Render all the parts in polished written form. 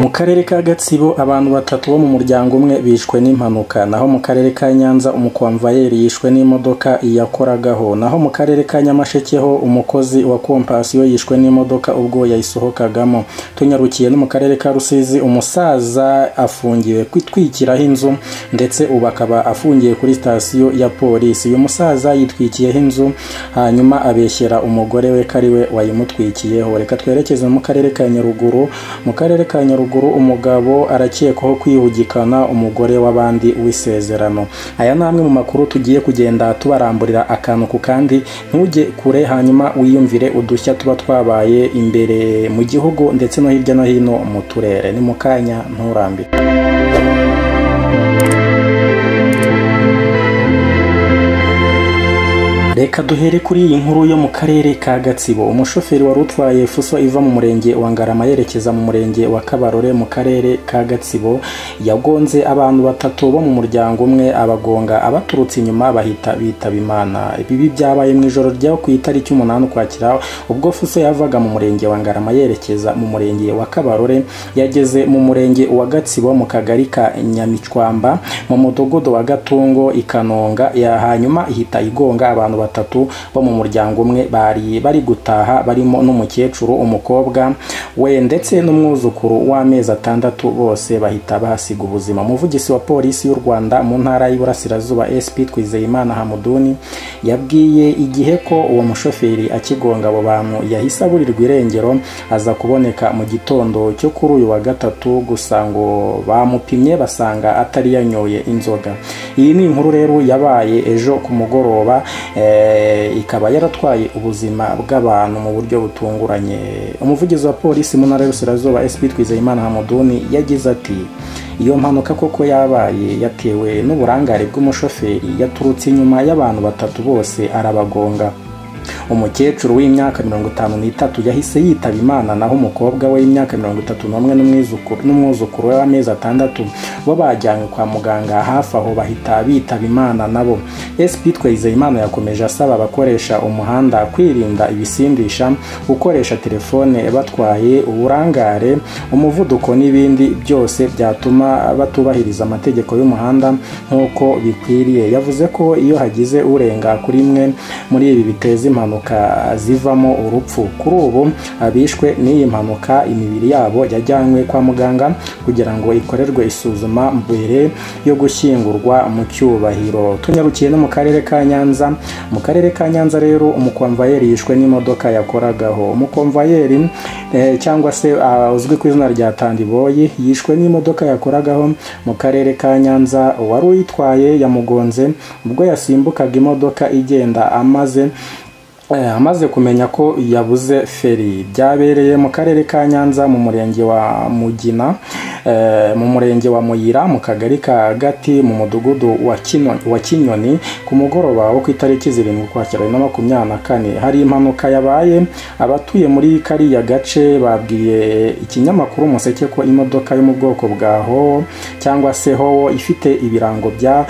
Mu karere ka Gatsibo abantu batatu bo mu muryango umwe bishwe n'impanuka, naho mu karere ka Nyanza umukomvayeri yishwe n'imodoka yakoragaho, naho mu karere ka Nyamasheke ho umukozi wa kompasiyo yishwe n'imodoka ubwo yayisohokagamo. Tunyarukiye no mu karere ka Rusizi, umusaza afungiwe kwitwikiraho inzu ndetse ubu akaba afungiye kuri sitasiyo ya polisi. Uyu musaza yitwikiyeho inzu hanyuma abeshyera umugore we ko ari we wayimutwikiyeho. Reka twerekeze mu karere ka Nyaruguru. Mu karere ka Nyaruguru umugabo arakekwaho kwihugikana umugore w'abandi w'isezerano. Aya ni amwe mu makuru tugiye kugenda tubaramburira akantu ku kandi, ntujye kure hanyuma wiyumvire udushya tuba twabaye imbere mu gihugu ndetse no hirya no hino mu turere. Ni mu kanya, nturambire. Reka duhere kuri iyi nkuru yo mu karere ka Gatsibo. Umushoferi wari utwaye fuso iva mu murenge wa Ngarama yerekeza mu murenge wa Kabarore mu karere ka Gatsibo yagonze abantu batatu bo mu muryango umwe, abagonga abaturutse inyuma bahita bitaba Imana. Ibi byabaye mu ijoro ryo ku itariki 8 Ukwakira, ubwo fuso yavaga mu murenge wa Ngarama yerekeza mu murenge wa Kabarore, yageze mu murenge wa Gatsibo mu kagari ka Nyamicwamba mu mudugudu wa Gatungo ikanonga ya hanyuma ihita igonga abantu batatu bo mu muryango umwe bari bari gutaha, barimo n'umukecuru, umukobwa we ndetse n'umwuzukuru w'amezi 6, bose bahita bahasiga ubuzima. Umuvugizi wa polisi y'u Rwanda mu ntara y'Iburasirazuba SP Twizeyimana Hamuduni yabwiye Igihe ko uwo mushoferi akigonga abo bantu yahise aburirwa irengero, aza kuboneka mu gitondo cyo kuri uyu wa gatatu, gusa ngo bamupimye basanga atari yanyoye inzoga. Iyi ni inkuru rero yabaye ejo ku mugoroba, ikaba yaratwaye ubuzima bw'abantu mu buryo butunguranye. Umuvugizi wa polisi mu ntara y'Iburasirazuba SP Twizeyimana Hamuduni yagize ati: iyo mpanuka koko yabaye yatewe n'uburangare bw'umushoferi, yaturutse inyuma y'abantu batatu bose arabagonga. Umukecuru w'imyaka 53 yahise yitaba Imana, naho umukobwa we w'imyaka 31 n'umwuzukuru we w'amezi 6 bo bajyanywe kwa muganga hafi aho bahita bitaba Imana nabo. SP Twizeyimana yakomeje asaba abakoresha umuhanda kwirinda ibisindisha, gukoresha telefone batwaye, uburangare, umuvuduko n'ibindi byose byatuma batubahiriza amategeko y'umuhanda nk'uko bikwiriye. Yavuze ko iyo hagize urenga kuri imwe muri ibi biteza impanuka zivamo urupfu. Kuri ubu abishwe n'iyi mpanuka imibiri yabo yajyanywe kwa muganga kugira ngo ikorerwe isuzuma mbere yo gushyingurwa mu cyubahiro. Tunyarukiye no mu karere ka Nyanza. Mu karere ka Nyanza rero umukomvayeri yishwe n'imodoka yakoragaho. Umukomvayeri cyangwa se uzwi ku izina rya Tandiboyi yishwe n'imodoka yakoragaho mu karere ka Nyanza. Uwari uyitwaye yamugonze ubwo yasimbukaga imodoka igenda amaze kumenya ko yabuze feri. Byabereye mu karere ka Nyanza mu murenge wa Mugina, mu murenge wa Muyira, mu kagari ka Gati, mu mudugudu wa Kinyoni ku mugoroba wo ku itariki 7 Ukwakira 2024. Hari impanuka yabaye, abatuye muri kariya gace babwiye ikinyamakuru Umuseke ko imodoka yo mu bwoko bwa Howo cyangwa se Howo ifite ibirango bya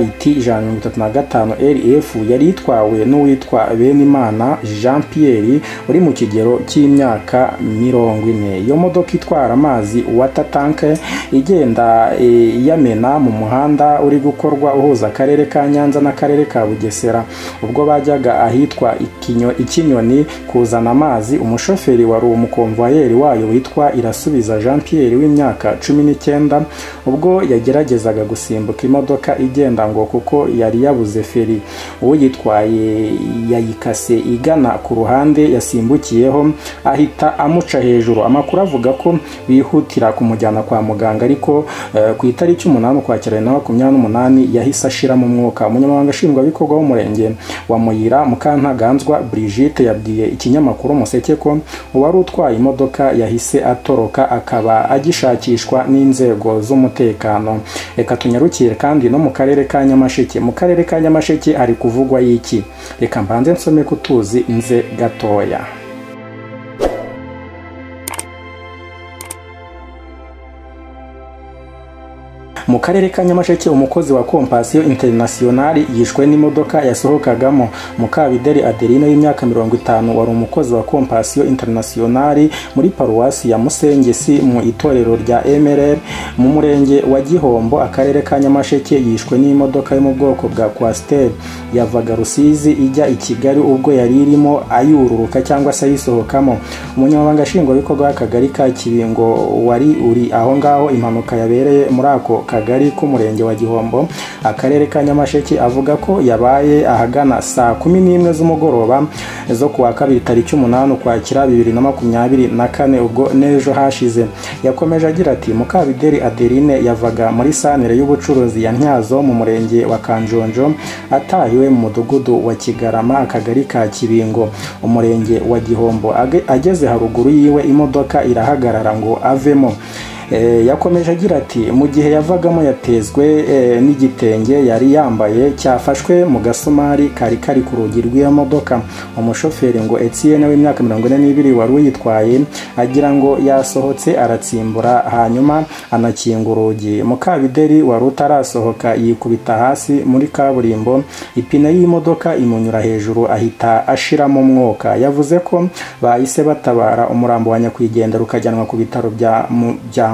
IT 135 RF yari itwawe n'uwitwa Benimana Jean Pierre uri mu kigero cy'imyaka 40. Iyo modoka itwara amazi water tank igenda yamena mu muhanda uri gukorwa uhuza akarere ka Nyanza n'akarere ka Bugesera. Ubwo bajyaga ahitwa Ikinyoni kuzana amazi, umushoferi wari umukomvayeri wayo witwa Irasubiza Jean Pierre w'imyaka 19 ubwo yageragezaga gusimbuka imodoka igenda ngo kuko yari yabuze feri, uyitwaye yayikase igana ku ruhande yasimbukiyeho ahita amuca hejuru. Amakuru avuga ko bihutira kumujyana kwa muganga, ariko ku itariki 8 Ukwakira 2028 yahise ashira mu mwuka. Umunyamabanga nshingwabikorwa w'umurenge wa Muyira Mukantaganzwa Brigitte yabwiye ikinyamakuru Umuseke ko uwari utwaye imodoka yahise atoroka akaba agishakishwa n'inzego z'umutekano. Reka tunyarukire kandi no mu karere ka Nyamasheke. Mu karere ka Nyamasheke ari kuvugwa y'iki? Reka mbanze nsome kutuzi nze gatoya. Mu karere ka Nyamasheke, umukozi wa Compassion International yishwe n'imodoka yasohokagamo. Mukabideri Adeline w'imyaka 50 wari umukozi wa Compassion International muri paruwasi ya Musengesi mu itorero rya MRR mu murenge wa Gihombo, akarere ka Nyamasheke, yishwe n'imodoka yo mu bwoko bwa Coaster yavaga Rusizi ijya i Kigali ubwo yari irimo ayururuka cyangwa se ayisohokamo. Umunyamabanga nshingwabikorwa w'akagari ka Kibingo wari uri aho ngaho impanuka yabereye muri ako kagari k'umurenge wa Gihombo, akarere ka Nyamasheke, avuga ko yabaye ahagana saa 11 z'umugoroba zo kuwa kabiri tariki 8 Ukwakira 2024, ubwo n'ejo hashize. Yakomeje agira ati Mukabideri Adeline yavaga muri santere y'ubucuruzi ya Ntyazo mu murenge wa Kanjonjo atahiwe mu mudugudu wa Kigarama, akagari ka Kibingo, umurenge wa Gihombo. Ageze haruguru yiwe imodoka irahagarara ngo avemo. Yakomeje agira ati mu gihe yavagamo yatezwe n'igitenge yari yambaye cyafashwe mu gasumari kari kari ku rugi rw'iyo modoka. Umushoferi ngo Etienne w'imyaka 42 wari uyitwaye agira ngo yasohotse aratsimbura hanyuma anakinga urugi. Mukabideri wari utarasohoka yikubita hasi muri kaburimbo, ipine y'imodoka imunyura hejuru ahita ashiramo umwuka. Yavuze ko bahise batabara umurambo wa nyakwigendera ukajyanwa ku bitaro bya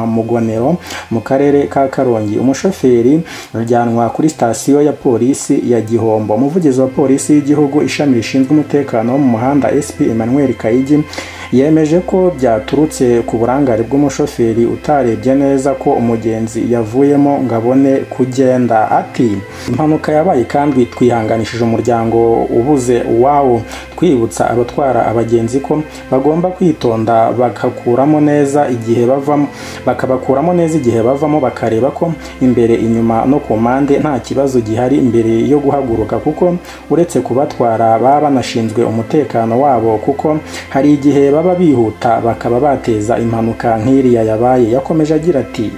Mugonero mu karere ka Karongi. Umushoferi ajyanwa kuri sitasiyo ya polisi ya Gihombo. Umuvugizi wa polisi y'igihugu ishami rishinzwe umutekano wo mu muhanda SP Emmanuel Kayigi yemeje ko byaturutse ku burangare bw'umushoferi utarebye neza ko umugenzi yavuyemo ngo abone kugenda. Ati impanuka yabaye kandi twihanganishije umuryango ubuze uwawo, twibutsa abatwara abagenzi ko bagomba kwitonda bakakuramo neza igihe bavamo, bakabakuramo neza igihe bavamo, bakareba ko imbere, inyuma no ku mpande nta kibazo gihari imbere yo guhaguruka, kuko uretse kubatwara baba banashinzwe umutekano wabo, kuko hari igihe baba bihuta bakaba bateza impanuka nk'iriya yabaye. Yakomeje agira ati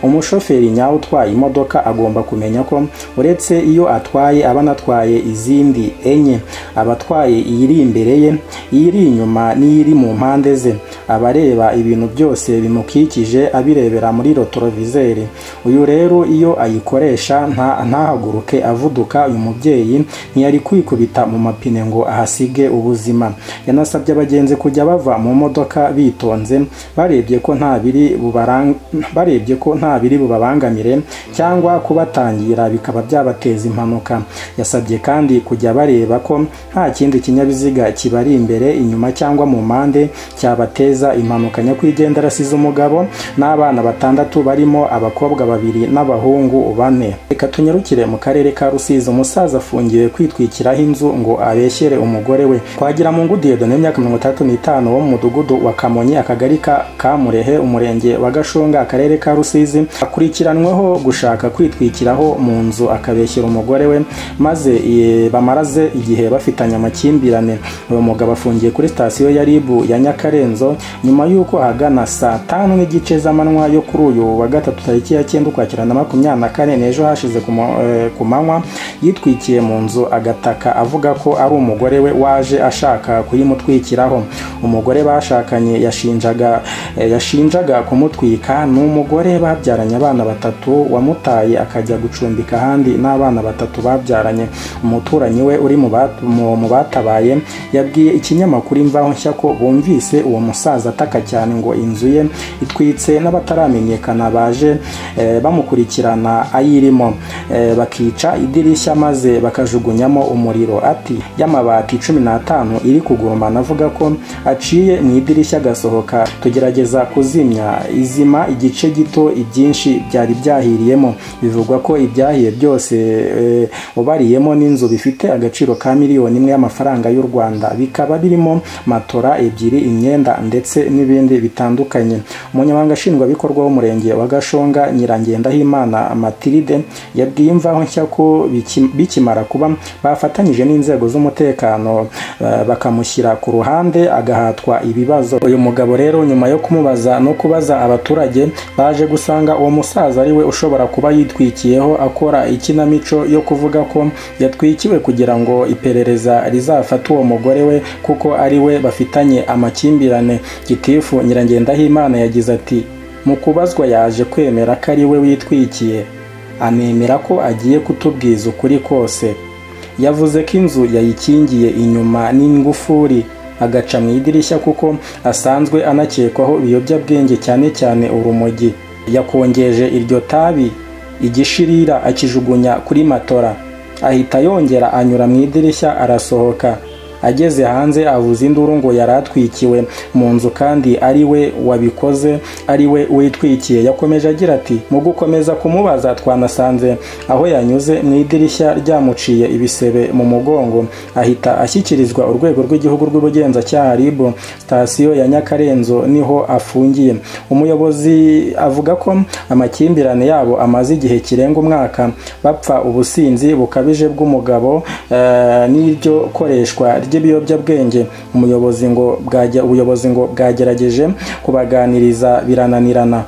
umushoferi nyawe utwaye imodoka agomba kumenya ko uretse iyo atwaye aba anatwaye izindi enye, abatwaye iyiri imbere ye, iyiri inyuma n'iyiri mu mpande ze, abareba ibintu byose bimukikije abirebera muri rotorovizeri. Uyu rero iyo ayikoresha ntahaguruke avuduka, uyu mubyeyi ntiyari kwikubita mu mapine ngo ahasige ubuzima. Yanasabye abagenzi kujya bava mu modoka bitonze, barebye ko nta biri bubabangamire cyangwa kubatangira bikaba byabateza impanuka. Yasabye kandi kujya bareba ko nta kindi kinyabiziga kibari imbere, inyuma cyangwa mu mpande cyabateza impanuka. Nyakwigendera asize umugabo n'abana 6 barimo abakobwa 2 n'abahungu 4. Reka tunyarukire mu karere ka Rusizi. Umusaza afungiwe kwitwikiraho inzu ngo abeshyere umugore we. Twagiramungu Dieudonne w'imyaka 35 wo mu mudugudu wa Kamonyi, akagari ka Kamurehe, umurenge wa Gashonga, akarere ka Rusizi, akurikiranweho gushaka kwitwikiraho mu nzu akabeshyera umugore we, maze bamaraze igihe bafitanye amakimbirane. Uyu mugabo afungiye kuri sitasiyo ya RIB ya Nyakarenzo nyuma y'uko ahagana saa 5:30 z'amanywa yo kuri uyu wa gatatu tariki ya 9 Ukwakira 2024 n'ejo hashize ku manywa yitwikiye mu nzu agataka avuga ko ari umugore we waje ashaka kuyimutwikiraho. Umugore bashakanye yashinjaga kumutwika ni umugore babyaranye abana 3 wamutaye akajya gucumbika ahandi n'abana 3 babyaranye. Umuturanyi we uri mu batabaye yabwiye ikinyamakuru Imvaho Nshya ko bumvise uwo musaza ataka cyane ngo inzu ye itwitse n'abataramenyekana baje bamukurikirana ayirimo, bakica idirishya maze bakajugunyamo umuriro. Ati y'amabati 15 iri kugurumana, avuga ko aciye mu idirishya agasohoka, tugerageza kuzimya izima igice gito, ibyinshi byari byahiriyemo. Bivugwa ko ibyahiye byose ubariyemo n'inzu bifite agaciro ka miliyoni 1 y'amafaranga y'u Rwanda, bikaba birimo matora 2, imyenda ndetse n'ibindi bitandukanye. Umunyamabanga nshingwabikorwa w'umurenge wa Gashonga Nyirangendahimana Matilde yabwiye Imvaho Nshya ko bikimara kuba bafatanyije n'inzego z'umutekano bakamushyira ku ruhande agahatwa ibibazo. Uyu mugabo rero nyuma yo kumubaza no kubaza abaturage baje gusanga uwo musaza ari we ushobora kuba yitwikiyeho akora ikinamico yo kuvuga ko yatwikiwe kugira ngo iperereza rizafate uwo mugore we kuko ari we bafitanye amakimbirane. Gitifu Nyirangendahimana yagize ati Mu kubazwa yaje kwemera ko ari we witwikiye, anemera ko agiye kutubwiza ukuri kose. Yavuze ko inzu yayikingiye inyuma n'ingufuri, agaca mu idirishya kuko asanzwe anakekwaho ibiyobyabwenge cyane cyane urumogi. Yakongeje iryo tabi igishirira akijugunya kuri matora, ahita yongera anyura mu idirishya arasohoka. Ageze hanze avuza induru ngo yaratwikiwe mu nzu kandi ari we wabikoze, ari we witwikiye. Yakomeje agira ati mu gukomeza kumubaza twanasanze aho yanyuze mu idirishya ryamuciye ibisebe mu mugongo, ahita ashyikirizwa urwego rw'igihugu rw'ubugenzacyaha RIB, sitasiyo ya Nyakarenzo niho afungiye. Umuyobozi avuga ko amakimbirane yabo amaze igihe kirenga umwaka, bapfa ubusinzi bukabije bw'umugabo n'iryo koreshwa ry'ibiyobyabwenge. Umuyobozi ngo ubuyobozi ngo bwagerageje kubaganiriza birananirana.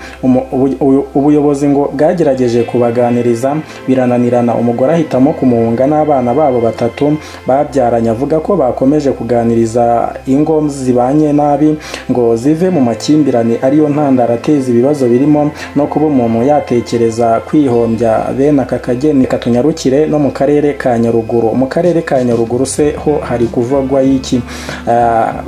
Ubuyobozi ngo bwagerageje kubaganiriza birananirana. Umugore ahitamo kumuhunga n'abana babo batatu babyaranye. Avuga ko bakomeje kuganiriza ingo zibanye nabi ngo zive mu makimbirane ariyo ntandaro ateza ibibazo birimo no kuba umuntu yatekereza kwihombya bene aka kageni. Katunyarukire no mu karere ka Nyaruguru. Mu karere ka Nyaruguru se ho hari kuvugwa y'iki?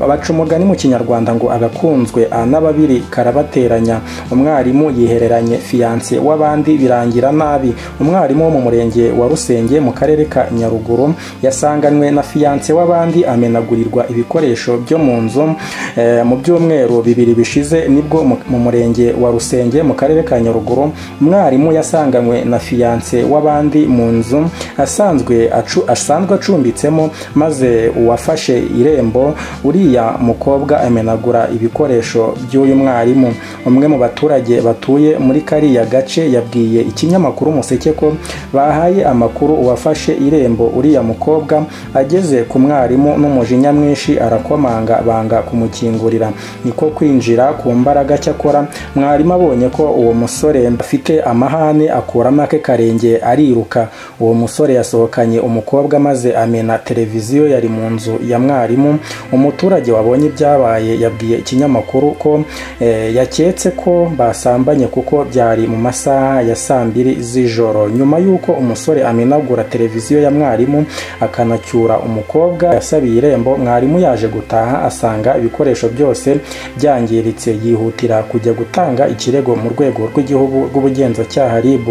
Baca umugani mu Kinyarwanda ngo agakunzwe n'ababiri karabateranya. Umwarimu yihereranye fiyanse w'abandi birangira nabi. Umwarimu wo mu murenge wa Rusenge mu karere ka Nyaruguru yasanganywe na fiyanse w'abandi amenagurirwa ibikoresho byo mu nzu. Mu byumweru bibiri bishize nibwo mu murenge wa Rusenge mu karere ka Nyaruguru umwarimu yasanganywe na fiyanse w'abandi mu nzu asanzwe acumbitsemo, maze uwafashe irembo uriya mukobwa amenagura ibikoresho by'uyu mwarimu. Umwe mu baturage batuye muri kariya gace yabwiye ikinyamakuru Umuseke ko bahaye amakuru uwafashe irembo uriya mukobwa ageze ku mwarimu n'umujinya mwinshi arakomanga banga kumukingurira, niko kwinjira ku mbaraga. Cyakora mwarimu abonye ko uwo musore afite amahane akuramo ake karenge ariruka. Uwo musore yasohokanye umukobwa maze amena televiziyo yari mu nzu ya mwarimu. Umuturage wabonye ibyabaye yabwiye ikinyamakuru ko yaketse ko basambanye kuko byari mu masaha ya saa mbiri z'ijoro. Nyuma y'uko umusore amenagura televiziyo ya mwarimu akanacyura umukobwa yasabiye irembo, mwarimu yaje gutaha asanga ibikoresho byose byangiritse, yihutira kujya gutanga ikirego mu rwego rw'igihugu rw'ubugenzacyaha RIB.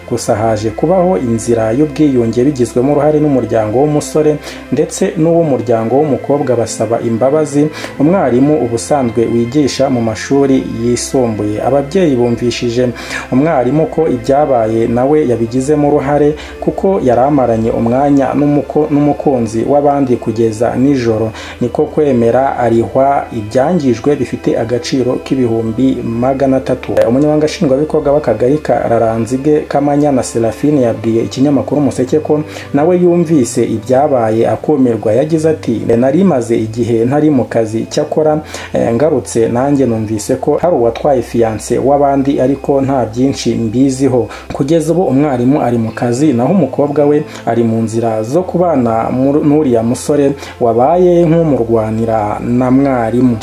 Gusa haje kubaho inzira y'ubwiyunge bigizwemo uruhare n'umuryango w'umusore ndetse n'uw'umuryango w'umukobwa basaba imbabazi umwarimu ubusanzwe wigisha mu mashuri yisumbuye. Ababyeyi bumvishije umwarimu ko ibyabaye nawe yabigizemo uruhare kuko yari amaranye umwanya n'umukunzi w'abandi kugeza nijoro, niko kwemera arihwa ibyangijwe bifite agaciro k'300,000. Umunyamabanga nshingwabikorwa w'akagari ka Raranzige Kamanya na Serafine yabwiye ikinyamakuru Umuseke ko nawe yumvise ibyabaye akumirwa. Yagize ati nari maze igihe ntari mu kazi, cyakora ngarutse nanjye numvise ko hari uwatwaye fiyanse w'abandi ariko nta byinshi mbiziho. Kugeza ubu umwarimu ari mu kazi naho umukobwa we ari mu nzira zo kubana n'uriya musore wabaye nk'umurwanira na mwarimu.